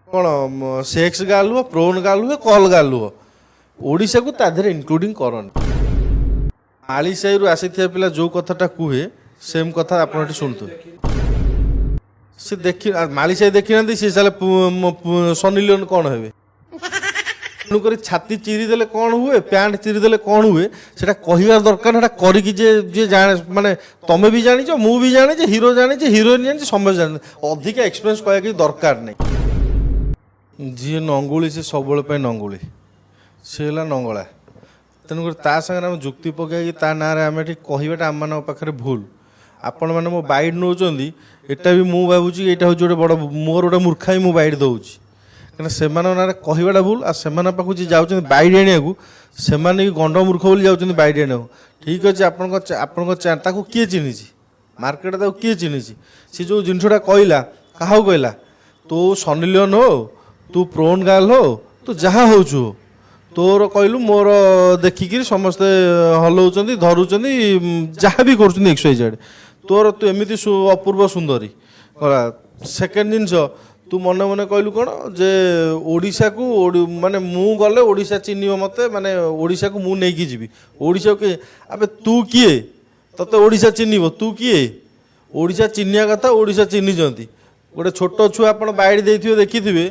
କ'ଣ sex girl ହୁଅ, prone girl ହୁଅ, କଲ୍ ଗାର୍ଲ ହୁଅ, ଓଡ଼ିଶାକୁ ତା ଦେହରେ ଇନକ୍ଲୁଡ଼ିଂ କରନି। ମାଳିସାହିରୁ ଆସିଥିବା ପିଲା ଯେଉଁ କଥାଟା କୁହେ, ସେମ୍ କଥା ଆପଣ ଏଠି ଶୁଣୁଥିବେ। ସେ ଦେଖି ମାଳିସାହି ଦେଖିନାହାନ୍ତି, ସେ ତାହେଲେ ସନି ଲିଓନ କ'ଣ ହେବେ? ତେଣୁକରି ଛାତି ଚିରିଦେଲେ କ'ଣ ହୁଏ, ପ୍ୟାଣ୍ଟ ଚିରିଦେଲେ କ'ଣ ହୁଏ, ସେଟା କହିବା ଦରକାର ନା। ସେଟା କରିକି ଯିଏ ଯିଏ ଜାଣେ, ମାନେ ତମେ ବି ଜାଣିଛ, ମୁଁ ବି ଜାଣିଛି, ହିରୋ ଜାଣିଛି, ହିରୋଇନ୍ ଜାଣିଛି, ସମସ୍ତେ ଜାଣିଛନ୍ତି। ଅଧିକା ଏକ୍ସପିରିଏନ୍ସ କହିବା କିଛି ଦରକାର ନାହିଁ। ଯିଏ ନଙ୍ଗୁଳି, ସେ ସବୁବେଳେ ପାଇଁ ନଙ୍ଗୁଳି, ସେ ହେଲା ନଙ୍ଗଳା। ତେଣୁକରି ତା ସାଙ୍ଗରେ ଆମେ ଯୁକ୍ତି ପକାଇକି ତା ନାଁରେ ଆମେ ଏଠି କହିବାଟା ଆମମାନଙ୍କ ପାଖରେ ଭୁଲ। ଆପଣମାନେ ମୋ ବାଇଟ୍ ନେଉଛନ୍ତି, ଏଇଟା ବି ମୁଁ ଭାବୁଛି ଏଇଟା ହେଉଛି ଗୋଟେ ବଡ଼ ମୋର ଗୋଟେ ମୂର୍ଖାମି। ମୁଁ ବାଇଟ୍ ଦେଉଛି କାହିଁକିନା ସେମାନଙ୍କ ନାଁରେ କହିବାଟା ଭୁଲ। ଆଉ ସେମାନଙ୍କ ପାଖକୁ ଯିଏ ଯାଉଛନ୍ତି ବାଇଟ୍ ଆଣିବାକୁ, ସେମାନେ ବି ଗଣ୍ଡ ମୂର୍ଖ ବୋଲି ଯାଉଛନ୍ତି ବାଇଟ୍ ଆଣିବାକୁ। ଠିକ୍ ଅଛି, ଆପଣଙ୍କ ତାକୁ କିଏ ଚିହ୍ନିଛି ମାର୍କେଟ? ତାକୁ କିଏ ଚିହ୍ନିଛି? ସେ ଯେଉଁ ଜିନିଷଟା କହିଲା, କାହାକୁ କହିଲା? ତୁ ସନି ଲିଓନ ହଉ, ତୁ ପ୍ରୋନ୍ ଗାର୍ଲ ହଉ, ତୁ ଯାହା ହଉଛୁ ହଉ, ତୋର କହିଲୁ ମୋର ଦେଖିକିରି ସମସ୍ତେ ହଲଉଛନ୍ତି, ଧରୁଛନ୍ତି, ଯାହା ବି କରୁଛନ୍ତି, ଏକ୍ସ ୱାଇ ଜେଡ଼୍। ତୋର ତୁ ଏମିତି ଅପୂର୍ବ ସୁନ୍ଦରୀ ଗଲା। ସେକେଣ୍ଡ ଜିନିଷ, ତୁ ମନେ ମନେ କହିଲୁ କ'ଣ ଯେ ଓଡ଼ିଶାକୁ ମାନେ ମୁଁ ଗଲେ ଓଡ଼ିଶା ଚିହ୍ନିବ ମୋତେ, ମାନେ ଓଡ଼ିଶାକୁ ମୁଁ ନେଇକି ଯିବି ଓଡ଼ିଶାକୁ କିଏ? ଆବେ ତୁ କିଏ ତତେ ଓଡ଼ିଶା ଚିହ୍ନିବ? ତୁ କିଏ? ଓଡ଼ିଶା ଚିହ୍ନିବା କଥା ଓଡ଼ିଶା ଚିହ୍ନିଛନ୍ତି। ଗୋଟେ ଛୋଟ ଛୁଆ ଆପଣ ବାଇଟ୍ ଦେଇଥିବେ, ଦେଖିଥିବେ,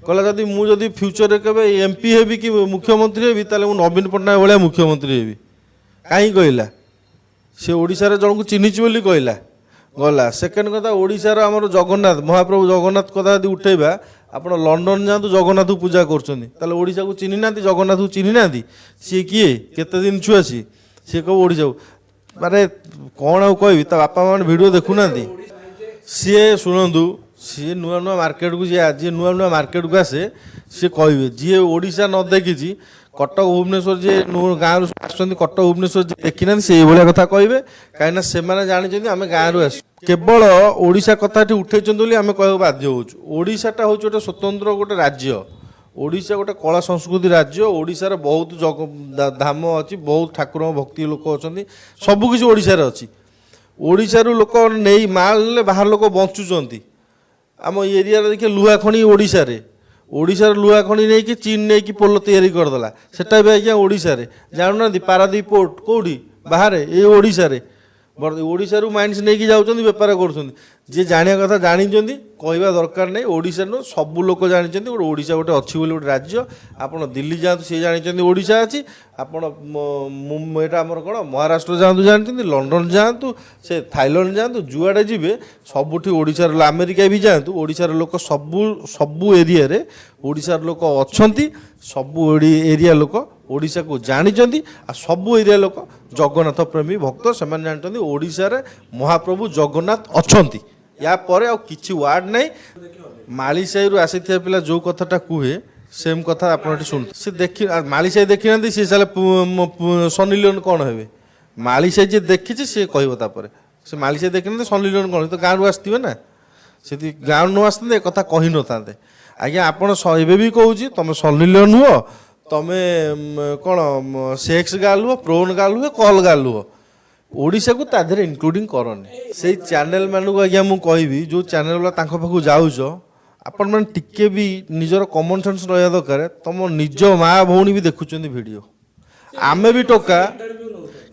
କହିଲା ଯଦି ମୁଁ ଯଦି ଫ୍ୟୁଚରରେ କେବେ ଏମ୍ପି ହେବି କି ମୁଖ୍ୟମନ୍ତ୍ରୀ ହେବି, ତାହେଲେ ମୁଁ ନବୀନ ପଟ୍ଟନାୟକ ଭଳିଆ ମୁଖ୍ୟମନ୍ତ୍ରୀ ହେବି। କାହିଁ କହିଲା? ସେ ଓଡ଼ିଶାରେ ଜଣକୁ ଚିହ୍ନିଛି ବୋଲି କହିଲା, ଗଲା। ସେକେଣ୍ଡ କଥା, ଓଡ଼ିଶାର ଆମର ଜଗନ୍ନାଥ ମହାପ୍ରଭୁ, ଜଗନ୍ନାଥ କଥା ଯଦି ଉଠେଇବା, ଆପଣ ଲଣ୍ଡନ ଯାଆନ୍ତୁ, ଜଗନ୍ନାଥକୁ ପୂଜା କରୁଛନ୍ତି। ତାହେଲେ ଓଡ଼ିଶାକୁ ଚିହ୍ନି ନାହାନ୍ତି? ଜଗନ୍ନାଥକୁ ଚିହ୍ନି ନାହାନ୍ତି? ସିଏ କିଏ? କେତେ ଦିନ ଛୁଆ ସିଏ? ସିଏ କହିବ ଓଡ଼ିଶାକୁ, ମାନେ କ'ଣ ଆଉ କହିବି? ତା ବାପା ମାନେ ଭିଡ଼ିଓ ଦେଖୁନାହାନ୍ତି? ସିଏ ଶୁଣନ୍ତୁ, ସିଏ ନୂଆ ନୂଆ ମାର୍କେଟକୁ ଯିଏ ଯିଏ ନୂଆ ନୂଆ ମାର୍କେଟକୁ ଆସେ, ସିଏ କହିବେ। ଯିଏ ଓଡ଼ିଶା ନ ଦେଖିଛି, କଟକ ଭୁବନେଶ୍ୱର, ଯିଏ ଗାଁରୁ ଆସୁଛନ୍ତି, କଟକ ଭୁବନେଶ୍ୱର ଯିଏ ଦେଖିନାହାନ୍ତି, ସେ ଏଇଭଳିଆ କଥା କହିବେ। କାହିଁକିନା ସେମାନେ ଜାଣିଛନ୍ତି ଆମେ ଗାଁରୁ ଆସୁ। କେବଳ ଓଡ଼ିଶା କଥା ଏଠି ଉଠେଇଛନ୍ତି ବୋଲି ଆମେ କହିବାକୁ ବାଧ୍ୟ ହେଉଛୁ। ଓଡ଼ିଶାଟା ହେଉଛି ଗୋଟେ ସ୍ୱତନ୍ତ୍ର ଗୋଟେ ରାଜ୍ୟ। ଓଡ଼ିଶା ଗୋଟେ କଳା ସଂସ୍କୃତି ରାଜ୍ୟ। ଓଡ଼ିଶାରେ ବହୁତ ଧାମ ଅଛି, ବହୁତ ଠାକୁରଙ୍କ ଭକ୍ତି ଲୋକ ଅଛନ୍ତି, ସବୁକିଛି ଓଡ଼ିଶାରେ ଅଛି। ଓଡ଼ିଶାରୁ ଲୋକ ନେଇ ମାଲ ନେଲେ ବାହାର ଲୋକ ବଞ୍ଚୁଛନ୍ତି। ଆମ ଏରିଆରେ ଦେଖିବେ ଲୁହା ଖଣି, ଓଡ଼ିଶାରେ, ଓଡ଼ିଶାର ଲୁହା ଖଣି ନେଇକି ଚୀନ ନେଇକି ପୋଲ ତିଆରି କରିଦେଲା। ସେଟା ବି ଆଜ୍ଞା ଓଡ଼ିଶାରେ। ଜାଣୁନାହାନ୍ତି? ପାରାଦୀପ ପୋର୍ଟ କେଉଁଠି? ବାହାରେ, ଏଇ ଓଡ଼ିଶାରେ। ଓଡ଼ିଶାରୁ ମାଇନ୍ସ ନେଇକି ଯାଉଛନ୍ତି, ବେପାର କରୁଛନ୍ତି। ଯିଏ ଜାଣିବା କଥା ଜାଣିଛନ୍ତି, କହିବା ଦରକାର ନାହିଁ। ଓଡ଼ିଶା ନୁହଁ, ସବୁ ଲୋକ ଜାଣିଛନ୍ତି ଗୋଟେ ଓଡ଼ିଶା ଗୋଟେ ଅଛି ବୋଲି ଗୋଟେ ରାଜ୍ୟ। ଆପଣ ଦିଲ୍ଲୀ ଯାଆନ୍ତୁ, ସିଏ ଜାଣିଛନ୍ତି ଓଡ଼ିଶା ଅଛି। ଆପଣ ଏଇଟା ଆମର କ'ଣ, ମହାରାଷ୍ଟ୍ର ଯାଆନ୍ତୁ, ଜାଣିଛନ୍ତି। ଲଣ୍ଡନ ଯାଆନ୍ତୁ, ସେ ଥାଇଲାଣ୍ଡ ଯାଆନ୍ତୁ, ଯୁଆଡ଼େ ଯିବେ ସବୁଠି ଓଡ଼ିଶାର, ଆମେରିକା ବି ଯାଆନ୍ତୁ, ଓଡ଼ିଶାର ଲୋକ ସବୁ ସବୁ ଏରିଆରେ ଓଡ଼ିଶାର ଲୋକ ଅଛନ୍ତି। ସବୁ ଏରିଆ ଲୋକ ଓଡ଼ିଶାକୁ ଜାଣିଛନ୍ତି। ଆଉ ସବୁ ଏରିଆ ଲୋକ ଜଗନ୍ନାଥ ପ୍ରେମୀ ଭକ୍ତ। ସେମାନେ ଜାଣିଛନ୍ତି ଓଡ଼ିଶାରେ ମହାପ୍ରଭୁ ଜଗନ୍ନାଥ ଅଛନ୍ତି। ୟା ପରେ ଆଉ କିଛି ୱାର୍ଡ଼ ନାହିଁ। ମାଳିସାହିରୁ ଆସିଥିବା ପିଲା ଯେଉଁ କଥାଟା କୁହେ, ସେମ୍ କଥା ଆପଣ ଏଠି ଶୁଣୁଥିବେ। ସେ ଦେଖି ମାଳିସାହି ଦେଖିନାହାନ୍ତି, ସିଏ ତାହେଲେ ସନି ଲିଓନ କ'ଣ ହେବେ? ମାଳିସାହି ଯିଏ ଦେଖିଛି, ସିଏ କହିବ। ତାପରେ ସେ ମାଳିସାହି ଦେଖିନାହାନ୍ତି, ସନି ଲିଓନ କ'ଣ? ତ ଗାଁରୁ ଆସିଥିବେ ନା? ସେଠି ଗାଁରୁ ନ ଆସିଥାନ୍ତେ, ଏ କଥା କହିନଥାନ୍ତେ। ଆଜ୍ଞା, ଆପଣ ଏବେ ବି କହୁଛି, ତମେ ସନି ଲିଓନ ହୁଅ, ତମେ କ'ଣ ସେକ୍ସ ଗାର୍ଲ ହୁଅ, ପ୍ରୋନ୍ ଗାର୍ଲ ହୁଅ, କଲ୍ ଗାର୍ଲ ହୁଅ, ଓଡ଼ିଶାକୁ ତା ଦେହରେ ଇନକ୍ଲୁଡ଼ିଂ କରନି। ସେଇ ଚ୍ୟାନେଲ ମାନଙ୍କୁ ଆଜ୍ଞା ମୁଁ କହିବି, ଯେଉଁ ଚ୍ୟାନେଲ ବାଲା ତାଙ୍କ ପାଖକୁ ଯାଉଛ, ଆପଣମାନେ ଟିକେ ବି ନିଜର କମନ୍ ସେନ୍ସ ରହିବା ଦରକାର। ତମ ନିଜ ମା ଭଉଣୀ ବି ଦେଖୁଛନ୍ତି ଭିଡ଼ିଓ, ଆମେ ବି ଟୋକା।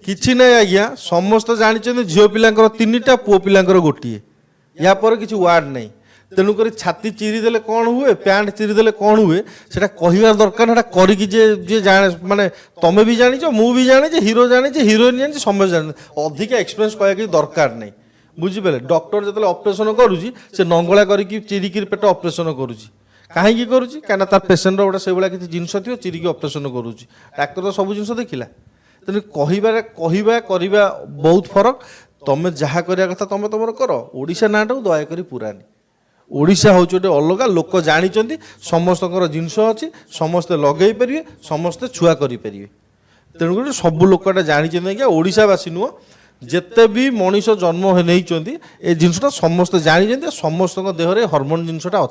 କିଛି ନାହିଁ ଆଜ୍ଞା, ସମସ୍ତେ ଜାଣିଛନ୍ତି ଝିଅ ପିଲାଙ୍କର ତିନିଟା, ପୁଅ ପିଲାଙ୍କର ଗୋଟିଏ। ୟା ପରେ କିଛି ୱାର୍ଡ଼ ନାହିଁ। ତେଣୁକରି ଛାତି ଚିରିଦେଲେ କ'ଣ ହୁଏ, ପ୍ୟାଣ୍ଟ ଚିରିଦେଲେ କ'ଣ ହୁଏ, ସେଟା କହିବା ଦରକାର ନା। ସେଟା କରିକି ଯିଏ ଯିଏ ଜାଣେ, ମାନେ ତମେ ବି ଜାଣିଛ, ମୁଁ ବି ଜାଣିଛି, ହିରୋ ଜାଣିଛି, ହିରୋଇନ୍ ଜାଣିଛି, ସମସ୍ତେ ଜାଣିଛନ୍ତି। ଅଧିକା ଏକ୍ସପିରିଏନ୍ସ କହିବା କିଛି ଦରକାର ନାହିଁ। ବୁଝିପାରିଲେ? ଡକ୍ଟର ଯେତେବେଳେ ଅପରେସନ୍ କରୁଛି, ସେ ନଙ୍ଗଳା କରିକି ଚିରିକିରି ପେଟ ଅପରେସନ୍ କରୁଛି। କାହିଁକି କରୁଛି? କାହିଁକିନା ତାର ପେସେଣ୍ଟର ଗୋଟେ ସେଇଭଳିଆ କିଛି ଜିନିଷ ଥିବ, ଚିରିକି ଅପରେସନ୍ କରୁଛି। ଡାକ୍ତର ତ ସବୁ ଜିନିଷ ଦେଖିଲା। ତେଣୁ କହିବାରେ କହିବା କରିବା ବହୁତ ଫରକ। ତମେ ଯାହା କରିବା କଥା ତମେ ତମର କର, ଓଡ଼ିଶା ନାଁଟାକୁ ଦୟାକରି ପୁରାନି। ଓଡ଼ିଶା ହେଉଛି ଗୋଟେ ଅଲଗା, ଲୋକ ଜାଣିଛନ୍ତି, ସମସ୍ତଙ୍କର ଜିନିଷ ଅଛି, ସମସ୍ତେ ଲଗେଇ ପାରିବେ, ସମସ୍ତେ ଛୁଆ କରିପାରିବେ। ତେଣୁକରି ସବୁ ଲୋକ ଏଟା ଜାଣିଛନ୍ତି ଆଜ୍ଞା। ଓଡ଼ିଶାବାସୀ ନୁହଁ, ଯେତେ ବି ମଣିଷ ଜନ୍ମ ନେଇଛନ୍ତି, ଏ ଜିନିଷଟା ସମସ୍ତେ ଜାଣିଛନ୍ତି। ସମସ୍ତଙ୍କ ଦେହରେ ହରମୋନ୍ ଜିନିଷଟା ଅଛି।